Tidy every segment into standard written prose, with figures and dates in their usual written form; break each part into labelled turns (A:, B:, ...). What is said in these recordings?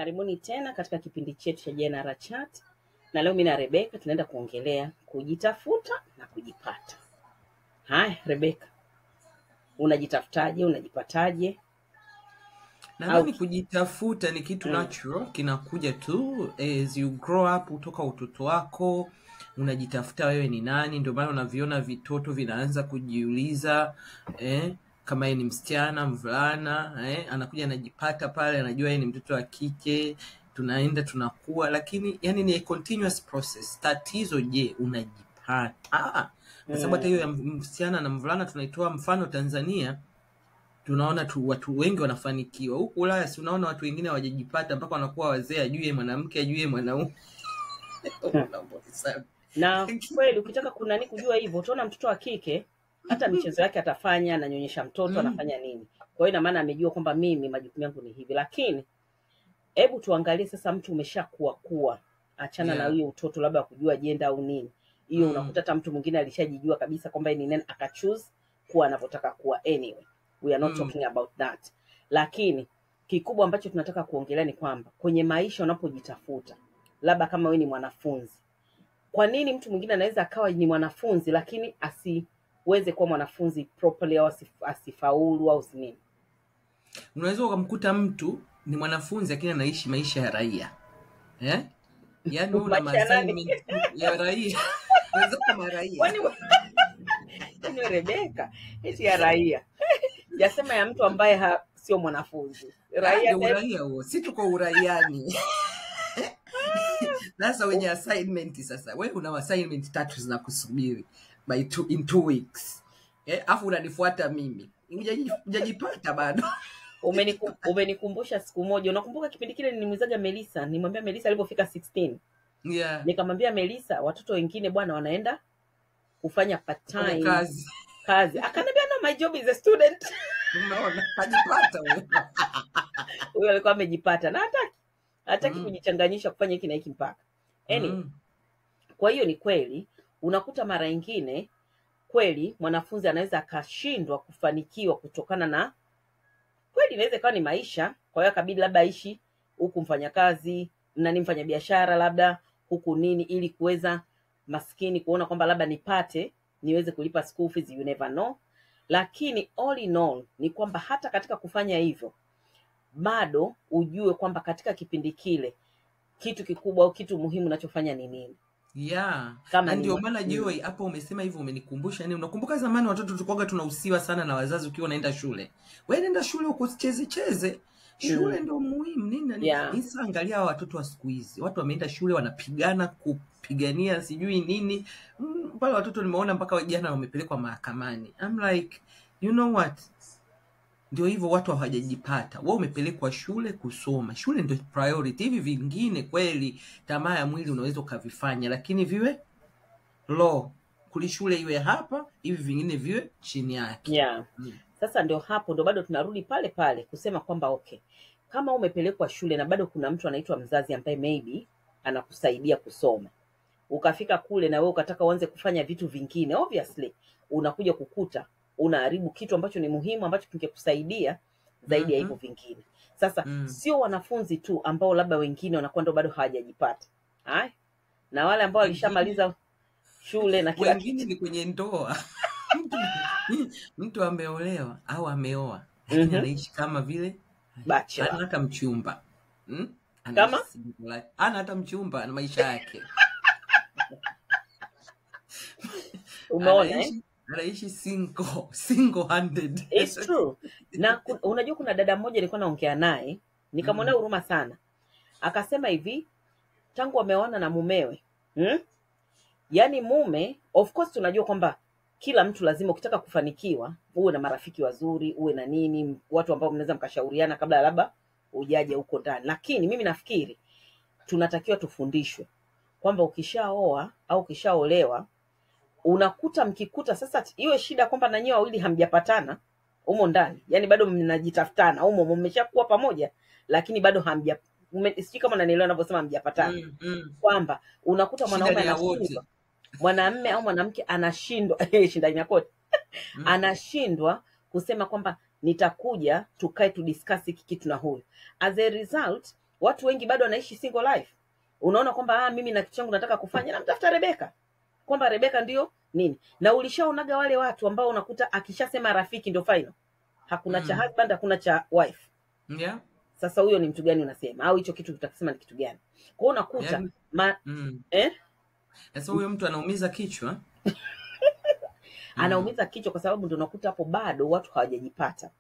A: Karibuni tena katika kipindi chetu cha JNR Chat, na leo mimi na Rebeka tunaenda kuongelea kujitafuta na kujipata. Haya Rebeka, unajitafutaje? Unajipataje?
B: Nadhani kujitafuta ni kitu natural, kinakuja tu as you grow up, kutoka utoto wako unajitafuta wewe ni nani. Ndio maana unaviona vitoto vinaanza kujiuliza kama yeye ni msichana, mvulana, anakuja anajipata pale, anajua yeye ni mtoto wa kike. Tunaenda tunakuwa, lakini yani ni a continuous process. Tatizo, je, unajipata? Kwa sababu hata hiyo ya msichana na mvulana tunaitoa mfano Tanzania, tunaona tu watu wengi wanafanikiwa. Huku Ulaya si unaona watu wengine hawajajipata mpaka wanakuwa wazee, ajue mwanamke ajue mwanaume.
A: Na kweli ukitaka kunani kujua hivyo, utaona mtoto wa kike hata michezo yake atafanya, ananyonyesha mtoto, anafanya nini. Kwa hiyo ina maana amejua kwamba mimi majukumu yangu ni hivi. Lakini hebu tuangalie sasa, mtu umeshakuwa kuwa, achana na hiyo utoto labda kujua jenda au nini hiyo, unakuta hata mtu mwingine alishajijua kabisa kwamba ni nani, akachoose kuwa anavyotaka kuwa. Anyway, we are not talking about that. Lakini kikubwa ambacho tunataka kuongelea ni kwamba kwenye maisha unapojitafuta, labda kama wewe ni mwanafunzi, kwa nini mtu mwingine anaweza akawa ni mwanafunzi lakini asiweze kuwa mwanafunzi properly au asifaulu au nini?
B: Unaweza ukamkuta mtu ni mwanafunzi lakini anaishi maisha ya raia. Yaani una assignment ya raia. Unaweza kama raia.
A: Kwani ni Rebeka, eti ya raia. Jasema ya mtu ambaye sio mwanafunzi.
B: Raia ndio uraia huo. Si tuko uraiani. Sasa wenye assignment sasa. Wewe una assignment 3 zinakusubiri by in 2 weeks. Afu unanifuata mimi. Hujajipata bado.
A: Umenikumbusha siku moja. Unakumbuka kipindi kile nilimuulizaga Melissa, nimwambia Melissa alipofika 16.
B: Yeah.
A: Nikamwambia Melissa, watoto wengine bwana wanaenda kufanya part time kazi. Akaniambia no, my job is a student.
B: Unaona, hajipata huyo.
A: Huyo alikuwa amejipata na hataki kujichanganyisha kufanya hiki na hiki mpaka. Anyway, kwa hiyo ni kweli unakuta mara nyingine kweli mwanafunzi anaweza akashindwa kufanikiwa kutokana na kweli inaweza ikawa ni maisha, kwa hiyo akabidi labda aishi huku mfanyakazi na ni mfanyabiashara labda huku nini, ili kuweza maskini kuona kwamba labda nipate niweze kulipa school fees, you never know. Lakini all in all ni kwamba hata katika kufanya hivyo bado ujue kwamba katika kipindi kile kitu kikubwa au kitu muhimu unachofanya ni nini.
B: Yeah. Kama ndio maana Joy hapo umesema hivyo, umenikumbusha. Yani unakumbuka zamani watoto tulikuwa tunahusiwa sana na wazazi ukiwa unaenda shule. Wewe nenda shule usicheze cheze. Shule ndio muhimu nini na nini.
A: Yeah.
B: Sasa angalia watoto wa siku hizi. Watu wameenda shule wanapigana kupigania sijui nini. Pale watoto nimeona mpaka vijana wamepelekwa mahakamani. I'm like, you know what? Ndio hivyo, watu hawajajipata. Wewe umepelekwa shule kusoma. Shule ndio priority. Hivi vingine kweli tamaa ya mwili unaweza ukavifanya, lakini viwe low. Kuli shule iwe hapa, hivi vingine viwe chini yake.
A: Yeah. Sasa ndio hapo ndio bado tunarudi pale pale kusema kwamba okay, kama umepelekwa shule na bado kuna mtu anaitwa mzazi ambaye maybe anakusaidia kusoma, ukafika kule na wewe ukataka uanze kufanya vitu vingine, obviously unakuja kukuta unaharibu kitu ambacho ni muhimu ambacho kingekusaidia zaidi ya hivyo vingine. Sasa sio wanafunzi tu ambao labda wengine wanakuwa ndio bado hawajajipata. Hai? Na wale ambao walishamaliza shule na kila
B: wengine
A: kitu.
B: Ni kwenye ndoa. Mtu ameolewa au ameoa, lakini anaishi kama vile
A: bachelor.
B: Ana hata mchumba.
A: Kama?
B: Ana hata mchumba na maisha yake.
A: Umeona
B: Anaishi single handed.
A: It's true. Na unajua kuna dada mmoja nilikuwa naongea naye, nikamwonea huruma sana. Akasema hivi, tangu ameoana na mumewe, Yaani mume, of course tunajua kwamba kila mtu lazima ukitaka kufanikiwa uwe na marafiki wazuri, uwe na nini, watu ambao mnaweza mkashauriana kabla labda ujaje huko ndani. Lakini mimi nafikiri tunatakiwa tufundishwe kwamba ukishaoa au ukishaolewa unakuta mkikuta sasa iwe shida kwamba na nyewe wawili hamjapatana humo ndani, yani bado mnajitafutana humo, mmeshakuwa pamoja lakini bado hamja, sijui kama unanielewa ninavyosema hamjapatana. Kwamba unakuta mwanaume anashindwa, mwanamume au mwanamke anashindwa shinda ni kote. Anashindwa kusema kwamba nitakuja tukae tu discuss hiki kitu na huyu. As a result Watu wengi bado wanaishi single life. Unaona kwamba mimi na kitu changu nataka kufanya, namtafuta Rebeka, kwamba Rebeka ndio nini. Na ulishaonaga wale watu ambao unakuta akishasema rafiki ndio final, hakuna cha husband, hakuna cha wife.
B: Yeah.
A: Sasa huyo ni mtu gani unasema, au hicho kitu utakisema ni kitu gani? Kwa hiyo unakuta
B: Yaani,
A: eh?
B: Sasa huyo mtu anaumiza kichwa.
A: Anaumiza kichwa kwa sababu ndio unakuta hapo bado watu hawajajipata,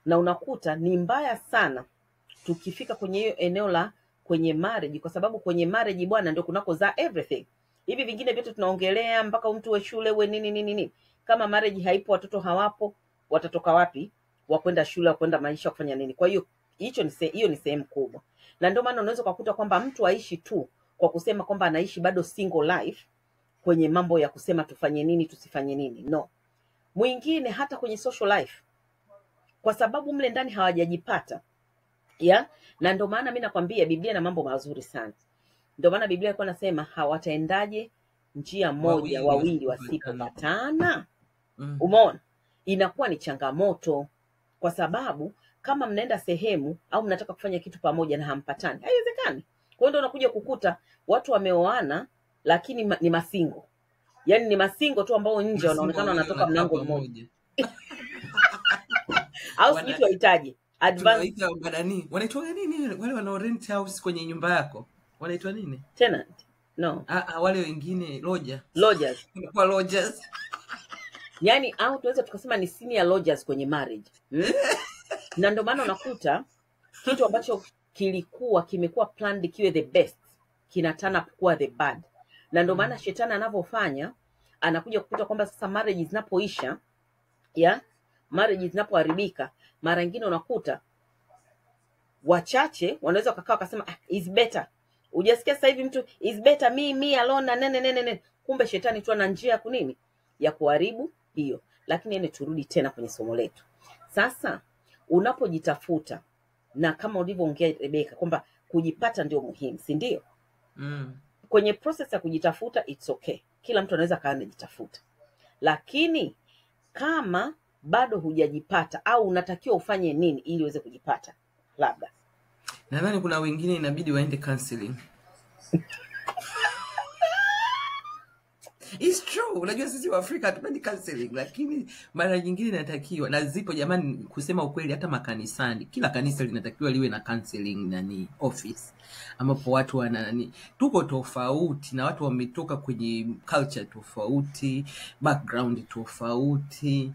A: na unakuta ni mbaya sana tukifika kwenye hiyo eneo la kwenye marriage, kwa sababu kwenye marriage bwana ndio kunakozaa everything. Hivi vingine vyote tunaongelea mpaka mtu uwe shule uwe nini nini nini, kama marriage haipo, watoto hawapo, watatoka wapi wa kwenda shule, wa kwenda maisha, kufanya nini? Kwa hiyo hicho ni hiyo ni sehemu kubwa, na ndio maana unaweza kukuta kwamba mtu aishi tu kwa kusema kwamba anaishi bado single life kwenye mambo ya kusema tufanye nini tusifanye nini. No, mwingine hata kwenye social life, kwa sababu mle ndani hawajajipata ya. Na ndio maana mimi nakwambia Biblia na mambo mazuri sana. Ndio maana Biblia ilikuwa nasema hawataendaje njia moja wawili wasipopatana. Umeona, inakuwa ni changamoto, kwa sababu kama mnaenda sehemu au mnataka kufanya kitu pamoja na hampatani, haiwezekani. Kwa hiyo ndio unakuja kukuta watu wameoana lakini ni masingo, yaani ni masingo tu ambao nje wanaonekana wanatoka mlango mmoja au sijui tuwahitaji advance,
B: wanaitwa nini wale wanao rent house kwenye nyumba yako, wanaitwa nini?
A: Tenant? No.
B: Wale wengine lodger.
A: Lodgers.
B: Kwa lodgers.
A: Yaani au tunaweza tukasema ni senior lodgers kwenye marriage. Na ndio maana unakuta kitu ambacho kilikuwa kimekuwa planned kiwe the best kinatana kuwa the bad. Na ndio maana shetani anavyofanya, anakuja kukuta kwamba sasa marriage zinapoisha, ya marriage zinapoharibika, mara nyingine unakuta wachache wanaweza wakakaa wakasema is better. Hujasikia sasa hivi mtu is better me alone na nene nene nene. Kumbe shetani tu ana njia ya kunini ya kuharibu hiyo. Lakini ene turudi tena kwenye somo letu. Sasa unapojitafuta, na kama ulivyoongea Rebeka kwamba kujipata ndio muhimu, si ndio? Kwenye process ya kujitafuta it's okay. Kila mtu anaweza kawa anajitafuta. Lakini kama bado hujajipata au unatakiwa ufanye nini ili uweze kujipata? Labda
B: nadhani kuna wengine inabidi waende counseling. It's true. Unajua sisi wa Afrika hatupendi counseling, lakini mara nyingine inatakiwa. Na zipo jamani, kusema ukweli, hata makanisani, kila kanisa linatakiwa liwe na counseling nani office, ambapo watu wana nani, tuko tofauti na watu wametoka kwenye culture tofauti, background tofauti,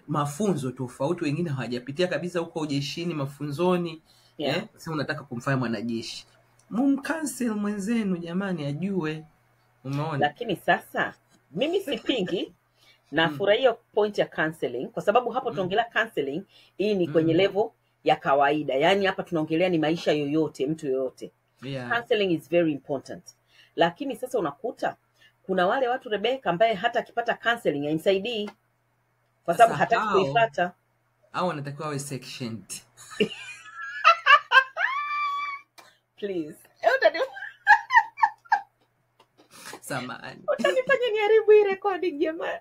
B: mafunzo tofauti, wengine hawajapitia kabisa huko jeshini mafunzoni.
A: Yeah.
B: Sasa unataka kumfanya mwanajeshi, mumcancel mwenzenu jamani, ajue. Umeona?
A: Lakini sasa mimi sipingi, nafurahia point ya counseling, kwa sababu hapo tunaongelea counseling hii ni kwenye level ya kawaida. Yaani hapa tunaongelea ni maisha yoyote, mtu yoyote.
B: Yeah.
A: Counseling is very important. Lakini sasa unakuta kuna wale watu Rebeka ambaye hata akipata counseling haimsaidii kwa sababu hataki kuifuata.
B: Au wanatakiwa wawe sectioned.
A: Please.
B: Samahani.
A: Utanifanya niharibu hii recording jamani.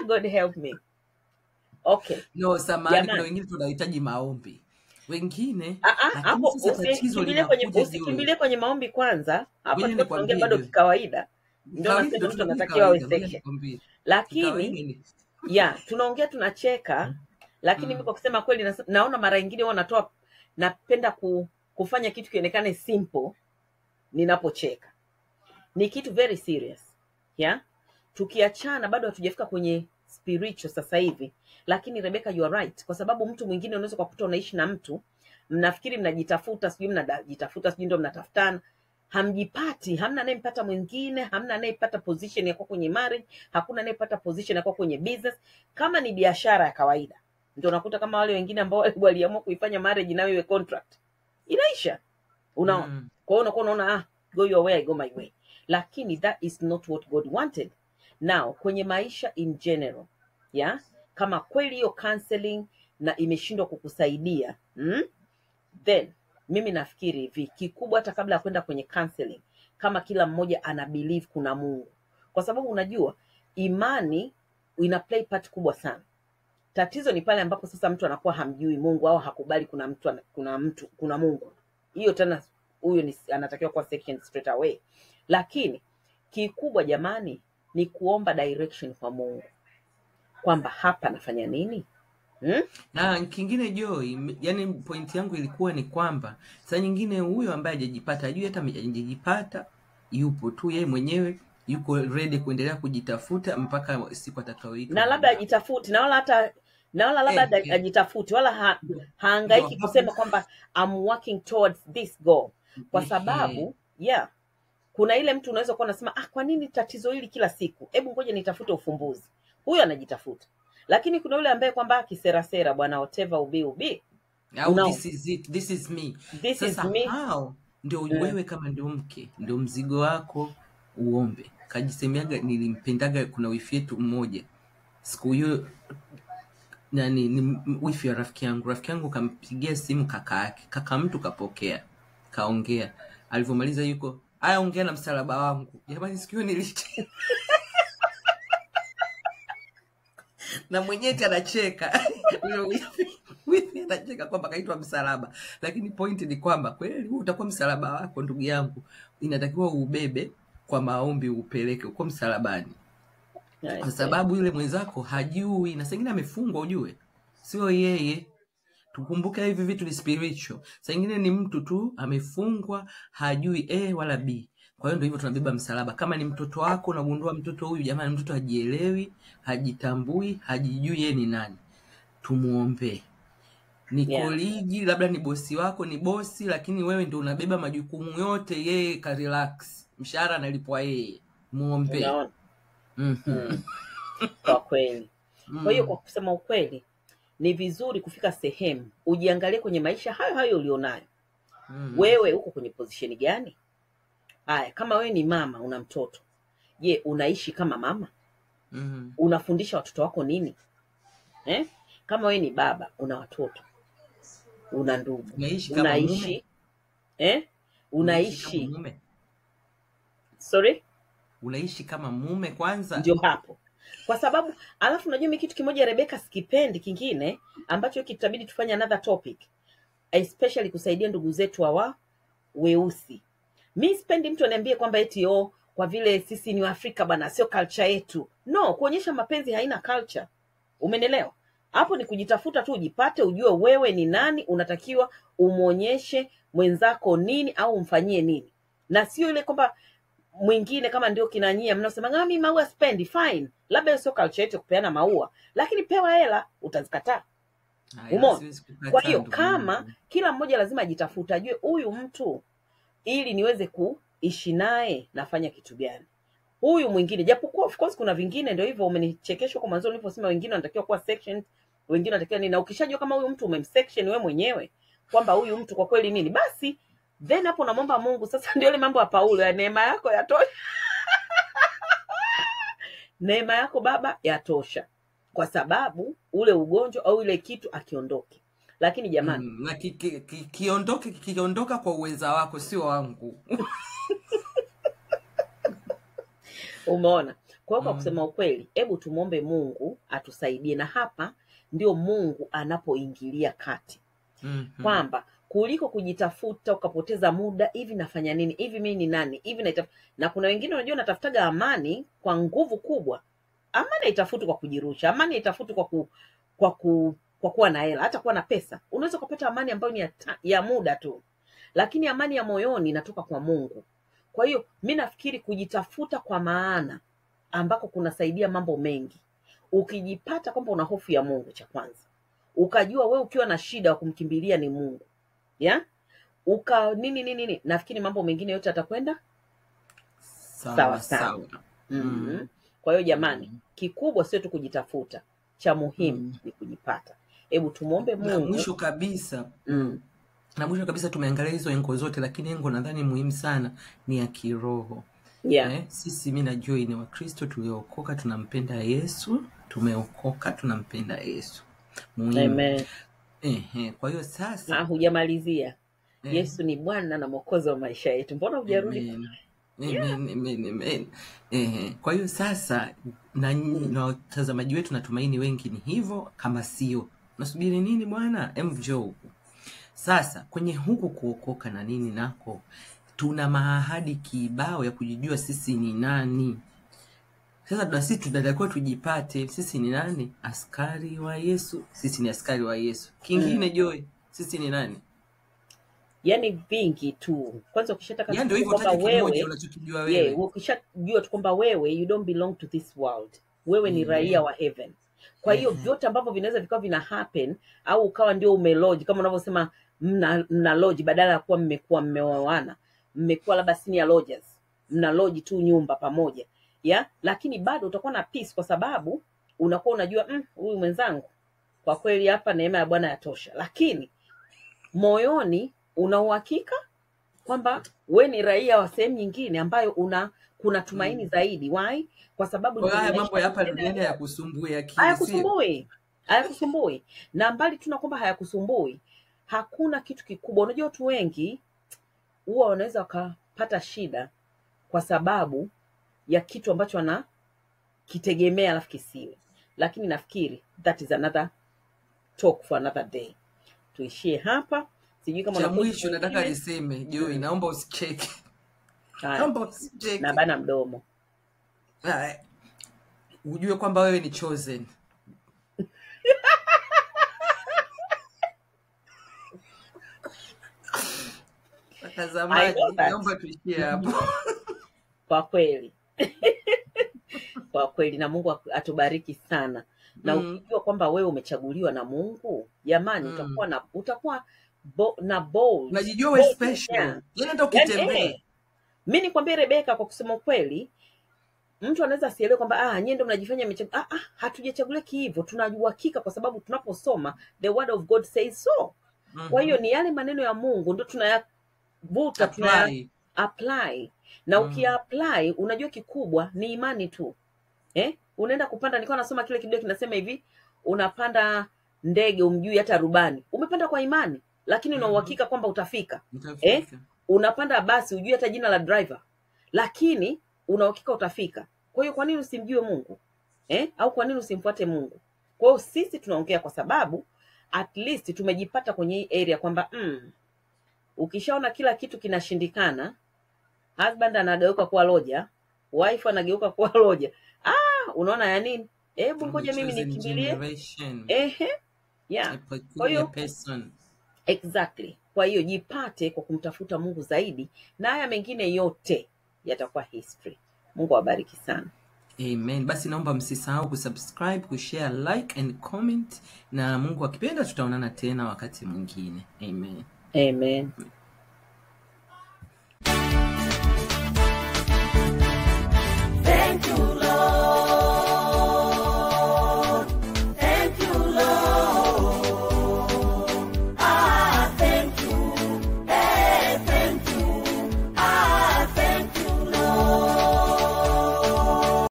A: God help me. Okay.
B: No, samahani, kuna wengine tunahitaji maombi. Wengine
A: hapo usikimbilie kwenye maombi kwanza. Hapa tunaongea bado kikawaida. Ndio nasema mtu anatakiwa awe section. Lakini tunaongea tunacheka, lakini mimi kwa kusema kweli naona mara nyingine huwa natoa, napenda kufanya kitu kionekane simple ninapocheka. Ni kitu very serious. Yeah? Tukiachana bado hatujafika kwenye spiritual sasa hivi. Lakini Rebecca, you are right, kwa sababu mtu mwingine unaweza kukuta unaishi na mtu, mnafikiri mnajitafuta, sijui mnajitafuta, sijui ndio mnatafutana, hamjipati, hamna anayempata mwingine, hamna anayepata position ya kuwa kwenye marriage, hakuna anayepata position ya kuwa kwenye business. Kama ni biashara ya kawaida, ndio unakuta kama wale wengine ambao waliamua kuifanya marriage nayo iwe contract, inaisha. Unaona? Kwa hiyo unakuwa unaona go your way, I go my way. Lakini that is not what God wanted. Now, kwenye maisha in general, yeah? Kama kweli hiyo counseling na imeshindwa kukusaidia, then mimi nafikiri hivi, kikubwa hata kabla ya kwenda kwenye counseling, kama kila mmoja ana believe kuna Mungu. Kwa sababu unajua imani ina play part kubwa sana. Tatizo ni pale ambapo sasa mtu anakuwa hamjui Mungu au hakubali kuna mtu kuna Mungu. Hiyo tena huyo ni anatakiwa kuwa section straight away. Lakini kikubwa jamani ni kuomba direction kwa Mungu kwamba hapa nafanya nini?
B: Na kingine Joy, yani point yangu ilikuwa ni kwamba saa nyingine huyo ambaye hajajipata, hajui hata hajajipata, yupo tu yeye mwenyewe, yuko ready kuendelea kujitafuta mpaka siku atakayoitwa
A: Na
B: na
A: labda
B: Mungu.
A: ajitafuti na wala hata na wala labda ajitafuti wala
B: Ndio
A: haangaiki
B: hapo
A: kusema kwamba I'm working towards this goal, kwa sababu yeah, kuna ile mtu unaweza kuwa unasema kwa nini tatizo hili kila siku, hebu ngoja nitafute ufumbuzi. Huyo anajitafuta. Lakini kuna yule ambaye kwamba kiserasera bwana, whatever ubi ubi,
B: au
A: unaona,
B: this is it, this is me.
A: this is
B: Sasa
A: me.
B: hao ndio wewe kama ndio mke, ndio mzigo wako uombe. Kajisemeaga, nilimpendaga, kuna wifi yetu mmoja siku hiyo, nani ni wifi ya rafiki yangu. Rafiki yangu kampigia simu kaka yake, kaka mtu kapokea, kaongea, alivyomaliza yuko aya, ongea na msalaba wangu. Jamani, siku hiyo nilicheka na mwenyewe eti anacheka Yule wifi anacheka kwamba kaitwa msalaba, lakini point ni kwamba kweli huu utakuwa msalaba wako ndugu yangu, inatakiwa uubebe kwa maombi, upeleke uko msalabani,
A: I
B: kwa
A: see.
B: sababu yule mwenzako hajui, na sengine amefungwa, ujue sio yeye. Tukumbuke hivi vitu ni spiritual. Saa ingine ni mtu tu amefungwa, hajui A wala B. Kwa hiyo ndio hivyo tunabeba msalaba. Kama ni mtoto wako, unagundua mtoto huyu, jamani, mtoto hajielewi, hajitambui, hajijui yeye ni nani, tumuombee. Ni
A: Yeah.
B: koligi, labda ni bosi wako, ni bosi, lakini wewe ndio unabeba majukumu yote, yeye ka relax, mshahara analipwa yeye, muombee.
A: Unaona? Kwa kweli. Kwa hiyo kwa kusema ukweli, ni vizuri kufika sehemu ujiangalie kwenye maisha hayo hayo ulionayo. Wewe uko kwenye position gani? Haya, kama wewe ni mama una mtoto, je, unaishi kama mama? Unafundisha watoto wako nini? Kama wewe ni baba una watoto, una ndugu,
B: Unaishi kama mume?
A: unaishi
B: Unaishi kama
A: unaishi
B: mume?
A: Sorry?
B: Unaishi kama mume kwanza?
A: Ndio hapo. Kwa sababu alafu unajua mimi kitu kimoja Rebecca sikipendi kingine ambacho kitabidi tufanye another topic, especially kusaidia ndugu zetu hawa weusi. Mi sipendi mtu aniambie kwamba eti oh, kwa vile sisi ni Waafrika bana, sio culture yetu. No, kuonyesha mapenzi haina culture. Umenielewa? Hapo ni kujitafuta tu, ujipate, ujue wewe ni nani, unatakiwa umuonyeshe mwenzako nini au umfanyie nini, na sio ile kwamba mwingine kama ndio kinanyia mnasema mimi maua sipendi. Fine, labda hiyo sio culture yetu kupeana maua, lakini pewa hela utazikataa. Umeona?
B: Siwezi kukataa,
A: Kwa hiyo
B: ndugu
A: kama
B: yangu.
A: kila mmoja lazima ajitafute, ajue huyu mtu ili niweze kuishi naye nafanya kitu gani. Huyu mwingine, japokuwa of course kuna vingine ndio hivyo, umenichekesha kwa mwanzo niliposema wengine wanatakiwa kuwa section, wengine wanatakiwa nini, na ukishajua kama huyu mtu umemsection wewe mwenyewe kwamba huyu mtu kwa kweli nini, basi then hapo unamwomba Mungu sasa. Ndio ile mambo ya Paulo ya neema yako yatosha. Neema yako Baba yatosha, kwa sababu ule ugonjwa au ile kitu akiondoke. Lakini jamani,
B: Na kiondoke, kikiondoka kwa uweza wako, sio wangu.
A: Umeona? Kwa hiyo kwa kusema ukweli, hebu tumuombe Mungu atusaidie, na hapa ndio Mungu anapoingilia kati. Kwamba kuliko kujitafuta ukapoteza muda, hivi nafanya nini, hivi mimi ni nani, hivi naitaf-. Na kuna wengine unajua natafutaga amani kwa nguvu kubwa. Amani haitafutwi kwa kujirusha, amani haitafutwi kwa kuwa na hela, hata kuwa na pesa. Unaweza kupata amani ambayo ni ya muda tu, lakini amani ya moyoni inatoka kwa Mungu. Kwa hiyo mi nafikiri kujitafuta kwa maana ambako kunasaidia mambo mengi. Ukijipata kwamba una hofu ya Mungu, cha kwanza ukajua we ukiwa na shida wa kumkimbilia ni Mungu, ya uka nini nini nini, nafikiri mambo mengine yote atakwenda
B: Sawa,
A: sawa sawa.
B: sawa.
A: Kwa hiyo jamani, kikubwa sio tu kujitafuta, cha muhimu ni kujipata. Hebu tumuombe
B: Na
A: Mungu.
B: mwisho kabisa, na mwisho kabisa tumeangalia hizo engo zote, lakini engo nadhani muhimu sana ni ya kiroho. Sisi mimi na Joy ni Wakristo tuliookoka, tunampenda Yesu, tumeokoka, tunampenda Yesu. Muhimu.
A: Amen.
B: Kwa hiyo sasa
A: Hujamalizia. Yesu ni Bwana na Mwokozi wa maisha yetu. Mbona hujarudi?
B: Amen.
A: Yeah.
B: Amen, amen, amen. Kwa hiyo sasa na watazamaji wetu natumaini wengi ni hivyo, kama sio nasubiri nini bwana? Njoo huku. Sasa kwenye huku kuokoka na nini nako, tuna maahadi kibao ya kujijua sisi ni nani. Sasa na sisi tunatakiwa tujipate sisi ni nani? Askari wa Yesu. Sisi ni askari wa Yesu. Kingine Joy, sisi ni nani?
A: Yaani vingi tu. Kwanza ukishataka
B: Yaani ndio hivyo,
A: kwamba
B: taja kimoja
A: wewe
B: unachokijua
A: yeah,
B: wewe.
A: ukishajua tu kwamba wewe you don't belong to this world, wewe ni raia wa heaven. Kwa hiyo vyote ambavyo vinaweza vikawa vina happen au ukawa ndio umelodge kama unavyosema mna lodge badala ya kuwa mmekuwa mmeoana, mmekuwa labda senior lodgers, mna lodge tu nyumba pamoja ya, lakini bado utakuwa na peace kwa sababu unakuwa unajua huyu mwenzangu kwa kweli hapa neema ya Bwana yatosha, lakini moyoni una uhakika kwamba we ni raia wa sehemu nyingine ambayo una kuna tumaini zaidi. Why? Kwa sababu
B: Kwa hiyo haya
A: ndio
B: mambo ya hapa
A: unaishi
B: duniani hayakusumbui akili, sio?
A: hayakusumbui, hayakusumbui. Na mbali tuna kwamba hayakusumbui, hakuna kitu kikubwa. Unajua watu wengi huwa wanaweza wakapata shida kwa sababu ya kitu ambacho wanakitegemea alafu kisiwe, lakini nafikiri that is another talk for another day. Tuishie hapa, sijui kama
B: Cha
A: una point
B: mwisho nataka
A: nyingine.
B: niseme Joy, naomba usicheke.
A: Haya,
B: Naomba usicheke.
A: na bana mdomo.
B: Haya. Ujue kwamba wewe ni chosen.
A: I
B: Watazamaji,
A: know that.
B: naomba tuishie hapo.
A: Kwa kweli. Kwa kweli, na Mungu atubariki sana. Na ukijua kwamba wewe umechaguliwa na Mungu, jamani, utakuwa na bold.
B: Unajijua wewe
A: Bold,
B: special.
A: yeah.
B: Yaani hata ukitembea.
A: Mimi nikwambie Rebecca, kwa kusema ukweli, mtu anaweza asielewe kwamba nyie ndio mnajifanya hatujachaguliwa kihivyo, tuna uhakika kwa sababu tunaposoma the word of God says so. Kwa hiyo ni yale maneno ya Mungu ndio tunayavuta, tunaya
B: Apply.
A: apply. Na ukiapply, unajua kikubwa ni imani tu. Unaenda kupanda, nilikuwa nasoma kile kidogo kinasema hivi, unapanda ndege umjui hata rubani. Umepanda kwa imani, lakini una uhakika kwamba utafika.
B: Utafika.
A: Unapanda basi hujui hata jina la driver, lakini una uhakika utafika. Kwa hiyo kwa nini usimjue Mungu? Au kwa nini usimfuate Mungu? Kwa hiyo sisi tunaongea kwa sababu at least tumejipata kwenye hii area kwamba ukishaona kila kitu kinashindikana, husband anageuka kuwa loja, wife anageuka kuwa loja. Unaona ya nini? Hebu ngoja mimi
B: Chosen
A: nikimbilie.
B: generation.
A: Yeah.
B: A
A: Kwa
B: peculiar
A: hiyo
B: person.
A: Exactly. Kwa hiyo jipate kwa kumtafuta Mungu zaidi, na haya mengine yote yatakuwa history. Mungu awabariki sana.
B: Amen. Basi naomba msisahau kusubscribe, kushare, like and comment, na Mungu akipenda tutaonana tena wakati mwingine. Amen.
A: Amen.